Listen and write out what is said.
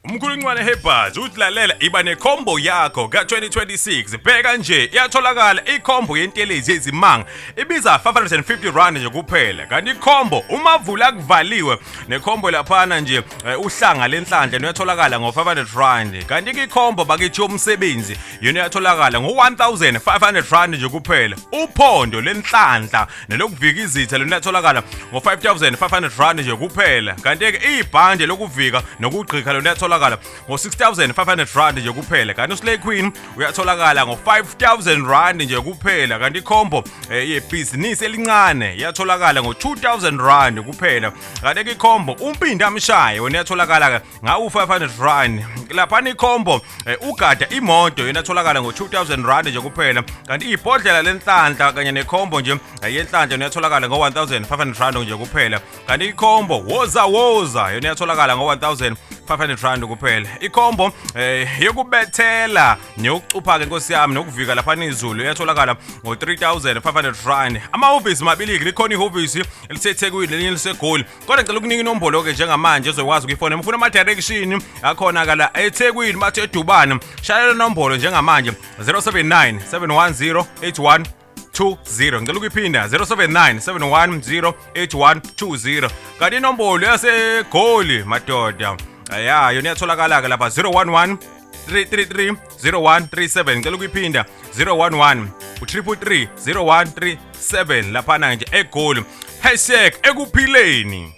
Umkhulu Ncwane Herbals uthi lalela, iba necombo yakho ka-2026. Bheka nje, iyatholakala icombo yentelezi yezimanga, ibiza R550 nje kuphela, kanti icombo umavula kuvaliwe necombo laphana nje uhlanga lenhlanhla niyatholakala ngo-R500, kanti icombo bakithi yomsebenzi yona iyatholakala ngo-R1500 nje kuphela. Uphondo lenhlanhla nelokuvika izitha lona liyatholakala ngo-R5500 nje kuphela, kanti-ke ibhande lokuvika nokugqikha lona liyatholakala ngo-R6500 nje kuphela, kanti uSlay Queen uyatholakala ngo-R5000 nje kuphela, kanti icombo yebhizinisi elincane iyatholakala ngo-R2000 kuphela, kanti-ke icombo umpinda amshaye wona iyatholakala-ke ngawu-R500. Laphana icombo ugada imoto yona yatholakala ngo-R2000 nje kuphela, kanti ibhodlela lenhlanhla kanye necombo nje yenhlanhla yona yatholakala ngo-R1500 nje kuphela, kanti icombo woza woza yona yatholakala ngo-R1500 kuphela. Icombo yokubethela neyokucupha-ke, nkosi yami, nokuvika laphana izulu iyatholakala ngo-R3500. Amahhovisi mabili-ke, likhona ihhovisi eliseThekwini, lelinye liseGoli, kodwa ngicela ukunika inombolo-ke njengamanje ozokwazi ukuyifona uma ufuna ama-direction akhona-ka la eThekwini. Bathi eDubane, shayela inombolo njengamanje 079 710 81 20. Ngicela ukuyiphinda, 079 710 8120. Kanti inombolo yaseGoli, madoda, ya yona iyatholakala-ke lapha 011 333 0137. Ngicela ukuyiphinda, 011 333 0137 laphana nje eGoli. #ekuphileni.